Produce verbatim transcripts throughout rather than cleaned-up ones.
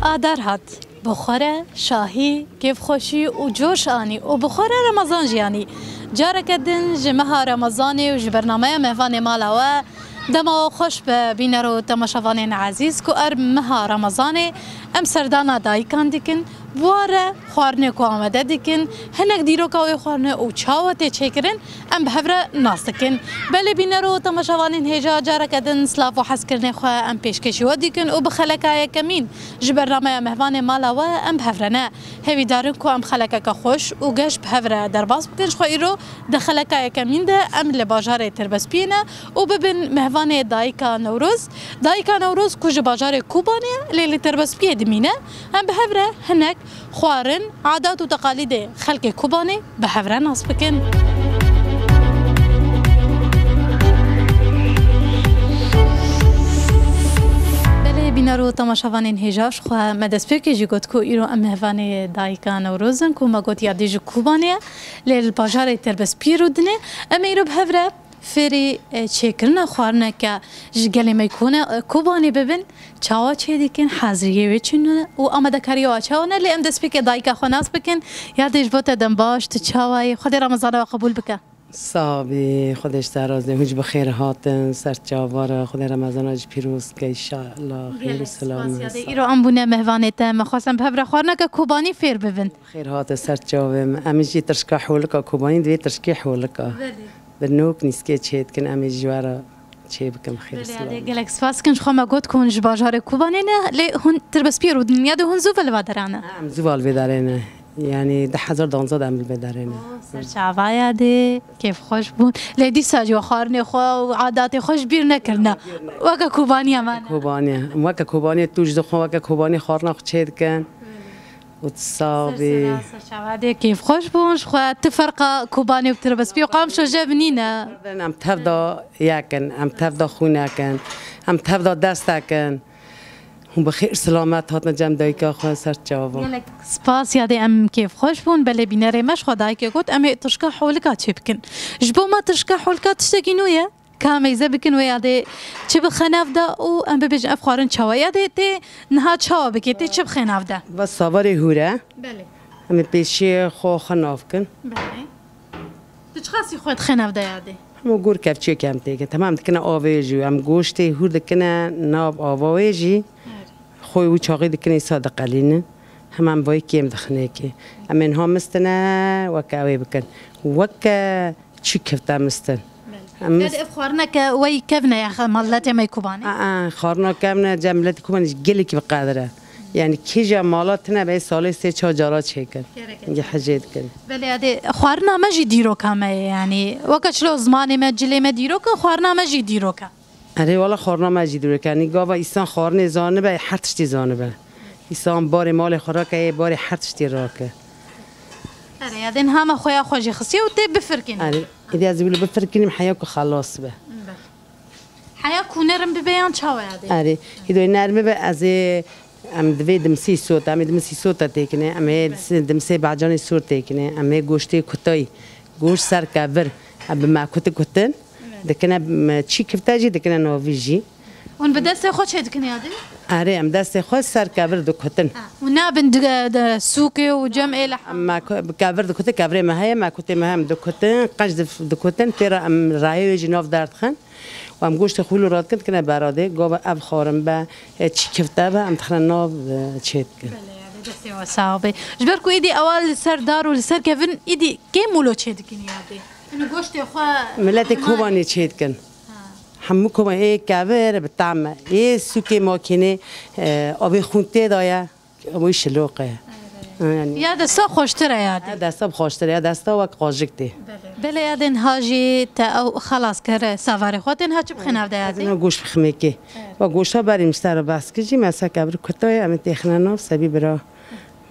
Adar hat. Bi xwe re şahî, kêfxweşî û coş anî û bi xwe re Remezan jî anî. Careke din ji meha Remezanê û ji bernameya Mehvanê Mala We dema we xweş be, bîner û temaşevanên ezîz, ku er meha Remezanê em serdana dayikan dikin, bi wan re xwarinê ku amade dikin, hinek dîroka wê xwarinê û çawa tê çêkirin, em bi hev re nas dikin. Belê bîner û temaşevanên hêja, careke din silav û hezkirinê xwe em pêşkêşî we dikin û bi xeleka yekemîn ji bernameya Mehvanê Mala We em bi hev re ne. Hêvîdar in ku em xelekeke xweş û geş bi hev re derbas bikin. Ji xwe îro di xeleka yekemîn de em li bajarê Tirbespiyê ne û bibin mehvanê Dayika Newroz. Dayika Newroz ku ji bajarê Kobanê ye, lê li Tirbespiyê dimîne. Em bi hev re hinek xwarin, adat û teqalîdê xelkê Kobanê bi hev re nas bikin. Belê bîner û temaşevanên hêja, ji xwe me destpêkê jî got ku îro em mehvanê Dayika Newroz in, ku me got ya dê ji Kobanê ye, lê li bajarê Tirbespiyê rûdine. Em ê îro bi hev re fêrî, e, çêkirina xwarineke ji gelê me Kone-, e, Kobanê bibin, çawa çê dikin, haziriyê wê çi ne û amadekariya wê çawa ne, lê em destpêkê dayika xwe nas bikin. Ya dê ji bo te dem baş, tu çawa yî? Xwedê Remezana we qebûl bike. Sax bî, Xwedê ji te razî, hûn jî bi xêr hatin, ser çava re, Xwedê Remezana jî pîroz ke înşallah, xêr û Gelek selam spas ya dê. Îro em bûne mehvanê te, me xwestin bi hev re xwarineke Kobanî fêr bibin. Xêr hate ser çavê me. Em jî tirşka holika Kobanî divê tirşkê holika. Belê. Bi nok nîskê çê dikin, em ê ji we re çê bikin, xêr Belê, silav. Gelek spas dikin, ji xwe me got ku hûn ji bajarê Kobanê ne, lê hûn Tirbespiyê rûdin, ya dê hûn zû ve li va derane? Ha, em zû ve li vê derê ne. Yanî du hezar duwazdeh de em li vê derê ne. Oh, ser çava ya dê, kêfxweş bûn. Lê dîsa jî we xwarinê xwe û adatê xwe ji bîr nekirine. Weke Kobaniya me ne. Kobaniya. Em weke Kobaniyê tu ji dixwe weke Kobanî xwarina xwe çê dikin. Û tu sax bî. Ser sera, ser çava dê kêfxweş bûn, ji xwe tu ferqa Kobanê û Tirbespî û Qamişlo ji hev nîne. Em tev de yek in, em tev de xwînek in, em tev de destek in. Hûn bi xêr silamet hatine cem dayika xwe ser çava. Gelek spas ya dê em kêfxweş bûn, belê bînerê me ji xwe dayikê got, em ê tirşka holika çê bikin. Ji bo me tirşka holika tiştekî nû ye. Ka em ê zê bikin wê yadê çi bixe nav de û em bibêjin ev xwarin çawa ye? Yadê tê niha çawa bikê? Tê çi bixe nav de? Va savarê hûr e. Belê. Em ê pêşiyê xwe xwe nav kin. Belê. Tu çiqasî xwe dixe nav de yadê? Hema gor kevçiyê ke em têkin. Temam dikine avê jî. Em goştê hûr dikine nav ava wê jî. Evet. Xwe wî çaxî dikine îsa diqelînin. Hema em vayî kêm dixinêkê. Em ê niha mistine weke ew ê bikin. Weke Çî kifte mistin. Belê. Em Belê ev xwarineke wey kevne ya xe-, malletê me Kobanê? A, a, xwarina kevne cem miletê Kobanê jî gelekî bi qedir e. Yani kîja mala tine be salê sê çar cara çêkin. Gerek e. Hecê dikin. Belê, yadê xwarina me jî dîroka me ye yani. Weke çilo zimanê me, cilê me dîroka, xwarina me jî dîroka. Erê wala xwarina me jî dûr e. Kenî gava îsan xwarinê zanibe, her tiştî zanibe. Îsan barê malê xwe rake, yê barê her tiştî rake. Erê, ya dê niha me xwe ya xwe jî xistiye û tê bifirkînî. Erê, êdî ez wilo bifirkînim heya ku xelas be. Be. Heya ku nerim bibe yan çawa ya dê? Erê, hîdoy nermi be ez ê, em divê dimsî sot, em ê dimsî sota têkine, em ê Be. dimsê bacanê sor têkine, em ê goştê kutayî, goşt ser kevir, em bi me kuti kutin. Dikine, m, çî kifte jî dikine navî jî. Hûn bi destê xwe çê dikin ya dê? Erê, em destê xwe ser kevir dikutin. Ha, û nabin di, di sûkê û cem êle. Em me ku-, bi kevir dikutin, kevirê me heye, me kutê me hem dikutin, qenc dif-, dikutin, tê re em rayê wê jî nav derdixin. Û em goştê xwe wilo radikin, dikine beradê, gava ev xwarin be, e, çî kifte be, em dixine nav, e, çê dikin. Belê, ya dê destê we sax be. Ji ber ku êdî ewa li ser dar û li ser kevin, êdî kêm wilo çê dikin ya dê? Hûn goştê xwe Miletê Kobanê çê dikin. Ha. Hemû Kobanê ê kevir bi tam e. Ê sûkê makînê, e, avê xûn tê de ye. Ew şiloq e. Evet. Yani. Ya desta xweştir e ya dê. Ya desta xweştir e, ya desta wek qajik tê. Belê. Belê ya dê niha jî te ew xelas kir savarê xwe tê niha çi bixê nav de ya dê? Niha goşt biximê kê. Evet. Ve goşta berî min ser behs kir jî, me ser kevir kutayê, em ê têxine nav sebî bira.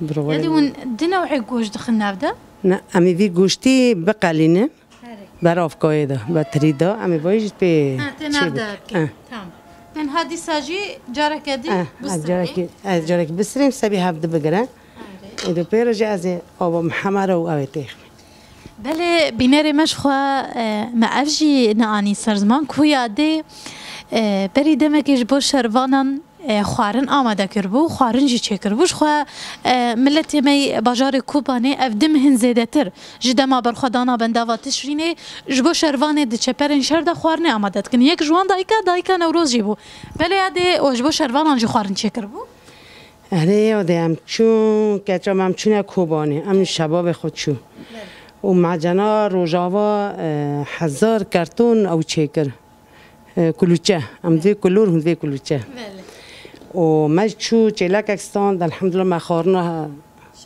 Bira Ya dê wele. Hûn di newê goşt dixin nav de? Ne, em ê vî goştî biqelînin. Herê. Ber avkayê de, ber tirî de, em ê vayî jî pê Ha, tê çê nav bik-, de bikî. Ha. Tamam. Tenha dîsa jî careke dî Ha, ha, bistirê. carekî, ez carekî bistirêm, sebî hev di bigire. Arê. Ê do pê re jî ez ê ava mihemera û ew ê têxim. Belê, bînerê me ji xwe, e, me ev jî neanî ser ziman, ku ya dê, e, berî demekê ji bo şervanan, e, xwarin amade kiribû, xwarin jî çêkiribû. Ji xwe, e, miletê me yê bajarê Kobanê ev di meh in zêdetir ji dema berxwedana bendava Tişrînê ji bo şervanê di çeperên şer de xwarinê amade dikin. Yek ji wan dayika, dayika Newroz jî bû. Belê ya dê û ji bo şervanan jî xwarin çêkiribû. Erê, ya dê em çûn, keça me em çûne Kobanê. Em şebabê xwe çû. Û mecena Rojava, e, hezar karton ew çêkir. E, kulûçe. Em divê kulûr, hûn divê kulûçe. Belê. Û me çû çêlekek stand, elhamdulillah me xwarina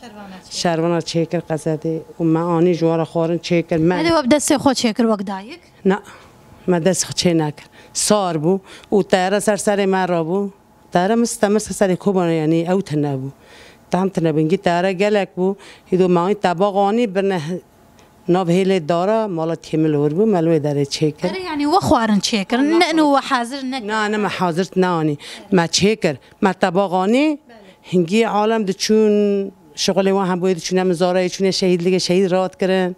Şervana çêkir. şervana çêkir qesedê. Û me anî ji wan re xwarin çêkir. Me Hede we bi destê xwe çêkir wek dayik? Na, me dest xwe çê nekir. Sar bû û teyare ser serê me rabû. Teyare miste, miste serê Kobanê, yanî ew tune bû. Tam tune bû. Hingî teyare gelek bû. Hîdo me anî tebax anî birine nav hêlê dara, mala têmil wir bû, me li wê derê çêkir. Erê, yanî we xwarin çêkir, ne ino we hazir nekir? Na, ne me hazir neanî. Me çêkir. Me tebax anî, Belê. hingî alem diçûn, şixulê wan hebûyê diçûne mizarayê, çûne şehîdligê, şehîd rahat kirin. Belê.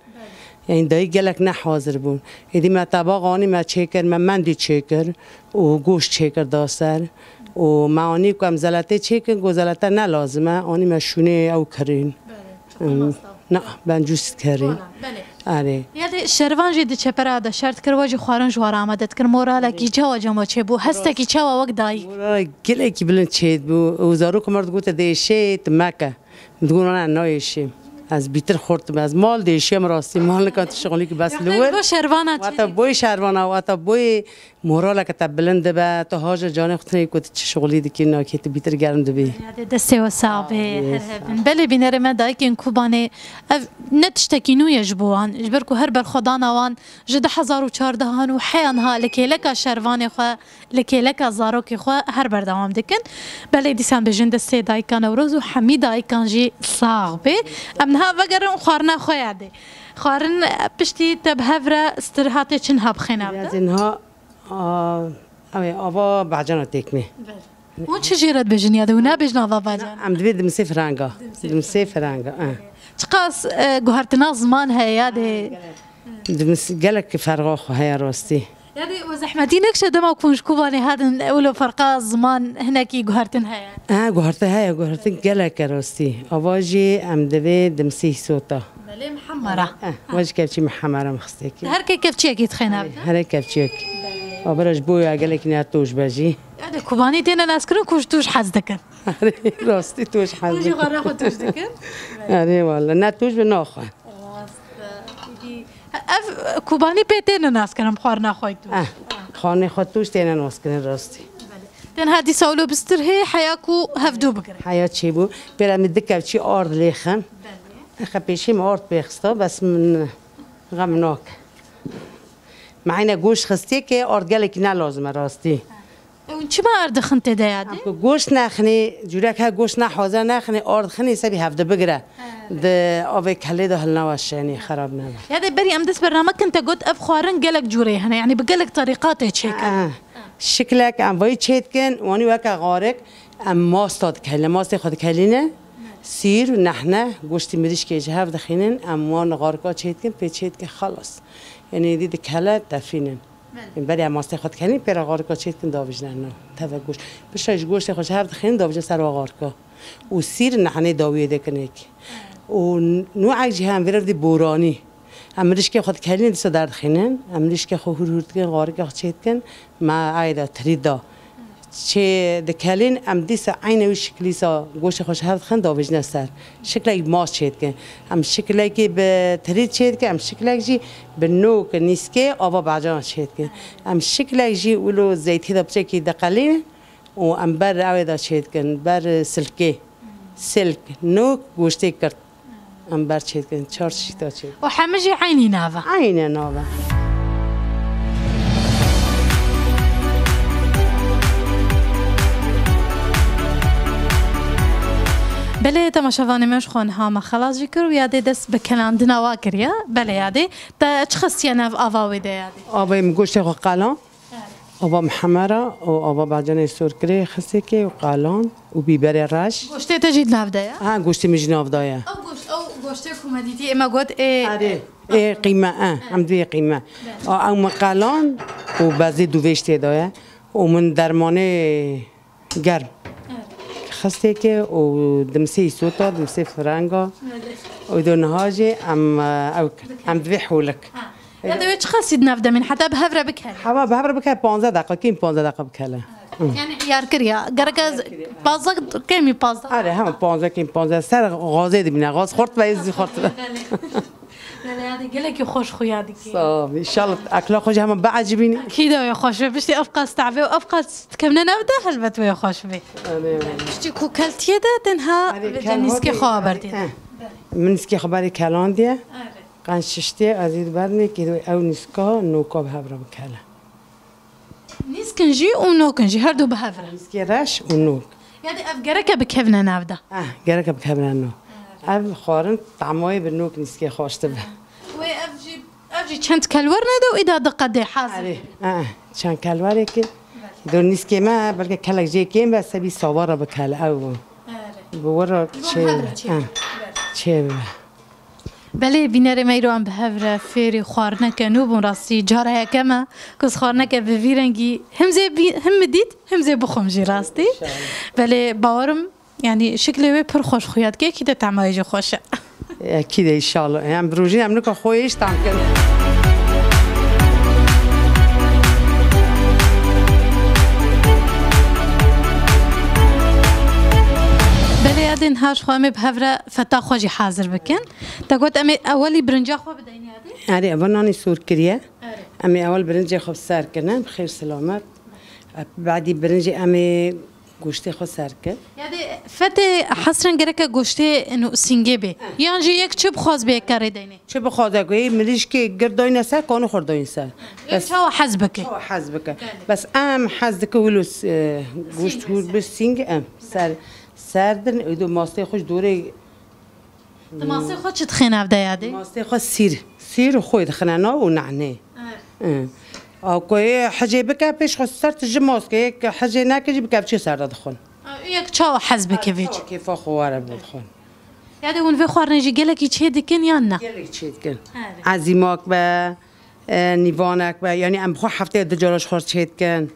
Yanî dayî gelek ne hazir bûn. Êdî me tebax anî, me çêkir, me mendî çêkir û goşt çêkir da ser. Û me anî ku em zeletê çêkin, ku zelete ne lazim e, anî me şûnê ew kirîn. Belê, Em, çiqas da. Na, ben cûs kerî. Wala, belê. Erê. Ya dê şervan jî di çepera de şer dikir, we jî xwarin ji wan re amade dikir. Moralekî çawa cema çêbû? Hestekî çawa wek dayik? Moralek gelekî bilind çêbû. Û zarok me digote dê êşê, tu meke. Min digot, na, nayêşim. Ez bîtir xortim. Ez mal dêşiyem rastî. Mal nikan tu şixulî ki bes li wir. Bo şervana Wata çêdikir. boy şervana, wata boy Moraleke te bilind dibe, tu haja canê xwe tinê ku tu çi şixulî dikî, nakê tu bîtir germ dibî. Ya dê destê we sax bê, Sağ ol, her sağ ol. hebin. Belê bînerê me dayikên Kobanê, ev ne tiştekî nû ye ji bo wan. Ji ber ku her berxwedana wan ji du hezar û çardeh an û heya niha li kêleka şervanê xwe, li kêleka zarokê xwe her berdewam dikin. Belê dîsan bêjin destê dayika Newroz û hemî dayikan jî sax bê. Em niha vegerin xwarina xwe ya dê. Xwarin piştî te bi hev re stir hatê çi niha bixêne Biraz evde? niha Aa, ew ê ava bacana têkmê. Hûn çi jê re dibêjin ya de hûn nabêjin ava bacana? Em divê dimsê firenga. Dimsê firenga, eh. Çiqas, e, guhertina ziman heye ya de. Dimis-, gelek ferqa xwe heye rastî. Ya de we zehmetî nekişe dema ku hûn ji Kobanê hatin, wilo ferqa ziman hinekî guhertin heye? Eh, guhertin heye, guhertin gelek e rastî. Ava jî em divê dimsê hîsota. Belê mihemera. Eh, we ji kevçî mihemera min xistekî. Her kê kevçiyekî dixêne evde? Her kevçiyek. Abira ji bo ya gelekî ne toj be jî. Ya de Kobanî têne naskirin ku ji toj hez dikin. Rastî toj hez Hûn jî dikin. xwe re xwe toj dikin? Erê wala, ne toj be naxwe. Rast e. Îdî, ev Kobanî pê têne naskirin bi xwarina xwe toj. Eh, xwarina xwe toj têne naskirin rastî. Belê. Tenha dîsa wilo bistir hê heya ku hevdû bigirin. Heya çêbû. Pêra min di kevçî ard lêxin. Belê. Exe pêşî min ard pêxista, bes min xem nake. Me eyne goşt xistiyê ke ard gelekî ne lazim e rastî. Ew çima ard dixin tê de ya de? Em ku goşt nexinê, cûrek he goşt ne haze nexinê, ard xinê sebî hevde bigire. He. Di avê kelê de hilnaweşenê, xerab nebe. Ya de berî em dest bername kin te got ev xwarin gelek cûrê hene, yanî bi gelek terîqatê çêkin. He. Şiklek em vayî çêdikin, wanî weke xarik, em masta dikelîne, mastê xwe dikelîne, sîr, nehne, goştî mirîşkê ji hev dixînin, em wan xarika çêdikin, pê çêdikin, xelas. Yanî dî dikele, tefînin. Belê. Berê em mastê xwe dikelînin, pê re xarika çêdikin, davijne na. Teve goşt. Piştre ji goştê xwe ji hev dixînin, davijne ser wa xarika. Û sîr nehnê dawiyê dikin êk. Û nû ey jî hem vêrev dî boranî. Em mirîşkê xwe dikelînin, dîsa derdixînin. Em mirîşkê xwe hûr hûr dikin, xarikê xwe çê dikin. Me ayê de tirî da. Çê dikelîn, em dîsa eyne wî şiklî sa goştê xwe ji hev dixin, davêjine ser. Şiklek mas çê dikin. Em şiklekî bi tirî çê dikin, em şiklek jî bi nok, nîskê, ava bacana çê dikin. Em şiklek jî wilo zeytî de piçekî diqelînin. û em ber ewê de çê dikin, ber silkê. Silk, nok, goştê kirt. Em ber çê dikin, çar çeşîta çê dikin. Û hemî jî eynî nav e? Eyne nav e. Belê, temaşevanê me ji xwe niha me xelas jî kir û yadê dest bi kelandina wa kiriye. Belê yadê. Te çi xistiye nav ava wê de yadê? Avê min goştê xwe qalan. Ava mihemera û ava bacanê sorkirê xistekê û qalan û bîberê reş. Goştê te jî di nav de ye? Ha, goştê min jî nav de ye. Ew goşt, ew goştê ku me dîtî, ê me got, ê, Erê, ê qîme, e, em divê qîme. A, ew min qalan û bezê dûvêj tê de ye. Û min dermanê germ. Xisteke û dimsê îsota, dimsê firenga. Û do niha jî em, e, ew kir. Em divê hûlik. Ha. Ya da wê çiqas î di nav demên heta bi hev re bikevin? Hewa bi hev re bikeve panzdeh deqa, kêm panzdeh deqa bikeve. Yani iyar kir ya. Gerek ez panzdeh, kêm î panzdeh. Are, hema panzdeh, kêm panzdeh. Ser gazê dibîne. Gaz xort ve, zî xort ve. Belê. Belê, yadê gelekî xweş xuya dikî. Sağ ol. İnşallah ekla xwe jî hema biecibînî. Kî de wê xweş be. Piştî ev qas tevê û ev qas dikevne nav de helbet wê xweş be. Are. Piştî ku keltiye de tenha vêce nîskê xwe berdiye. Eh. Min nîskê xwe berê kelandiye. Are. Qenc şiştiye, ez ê bernê kê ew nîska noka bi hev re bikele. Nîsk in jî û nok in jî, her du bi hev re. Nîskê reş û nok. Yadê ev gereke bikevine nav de. Eh, gereke bikevine nav. Ev xwarin tamayê bi nok nîskê xweş dibe. Wê ev jî, ev jî çend kelwer nede û îda diqedê hazir. Erê, eh, çend kelwerê ki. Do nîskê me belke kelek jê kêm be, sebî sava re bikele ew. Erê. Bi wir re çê, eh, çê bibe. Belê, bînerê me îro em bi hev re fêrî xwarineke nû bûn. Rastî cara yekem e ku ez xwarineke bi vî rengî him zê bî-, him min dît, him zê bixwim jî rastî. Belê, bawerim, yanî şiklê wê pir xweş xuya dike, kî de temayê jî xweş e. Ekî de, înşallah. Em bi rojîn em nika xwe yê ji tam kin. Belê, yadê niha ji xwe em ê bi hev re feta xwe jî hazir bikin. Te got em ê ewelî birinca xwe bideyne yadê? Erê, eva nanê sor kiriye. Erê. Em ê ewel birincê xwe bi ser kine, bi xêr silamet. Badî birincê em ê goştê xwe ser kin. Yadê fetê hesren gereke goştê eno sîngê bê. Yan jî yek çi bixwaz bê yek kerê deynê? Çi bixwaze ku ê mirîşkê gir dayne ser, kanê xwe dayne ser. Yek çawa hez bike? Çawa hez bike. Belê. Bes em hez dike wilo, e, goşt hûr bi sîng em ser, ser din, ê do mastê xwe ji dorê Di masê xwe çi dixê nav de yadê? Masê xwe sîr. Sîr û xwê dixine nav û nanê. Evet. Hı. A ku ê hecê bike pêş xwe ser tu ji maske, yek hecê neke jî bike çi ser de dixwin. A, yek çawa hez bike vê çi? Kêfa xwe were bo dixwin. Yadê hûn vê xwarinê jî gelekî çê dikin yan na? Gelek çê dikin. Evet. Ezîmak be, e, nîvanek be, yanî em xwe hefteyê du cara ji xwe çê dikin. Belê.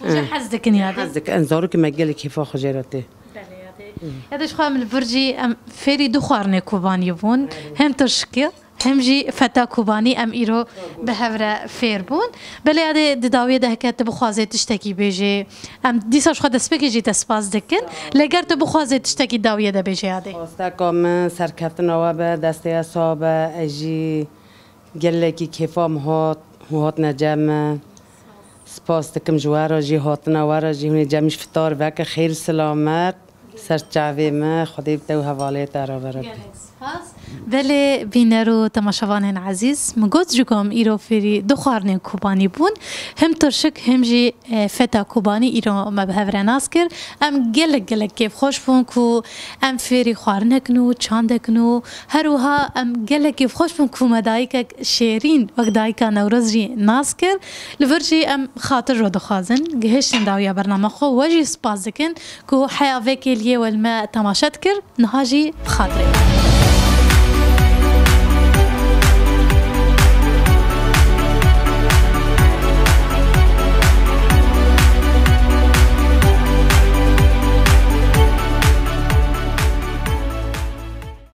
Hûn jî hez dikin yadê? Hez dikin. Zarokê me gelek kêfa xwe jê re tê. Belê, yadê. Yadê ji xwe em li vir jî em fêrî du xwarinê Kobanî bûn. Hem tirşikî, hem jî feta Kobanî em îro bi hev re fêr bûn. Belê yadê di dawiyê de heke tu bixwazê tiştekî bêjê, em dîsa ji xwe destpêkê jî te spas dikin. Lê ger tu bixwazê tiştekî dawiyê de bêjê yadê. Xwasteka min serkeftina we be, destê we sax be, ez jî Gelekî kêfa min hat, hûn hatine cem min. Spas dikim ji we re jî, hatina we re jî, hûn ê cem min ji fitar veke xêr û silamet. Ser çavê min, Xwedê bi te û hevalê te re bere. Gelek spas. Belê bîner û temaşevanên ezîz, min got ji ku em îro fêrî du xwarinên Kobanî bûn. Hem tirşik, hem jî E, feta Kobanî îro me bi hev re nas kir. Em gelek, gelek kêfxweş bûn ku em fêrî xwarinek nû, çandek nû, her wiha em gelek kêfxweş bûn ku me dayikek şêrîn wek dayika Newroz jî nas kir. Li vir jî em xatir ro dixwazin. Gihiştin dawiya bername xwe, we jî spas dikin ku heya vê kêliyê we li me temaşe dikir. Niha jî bi xatirê.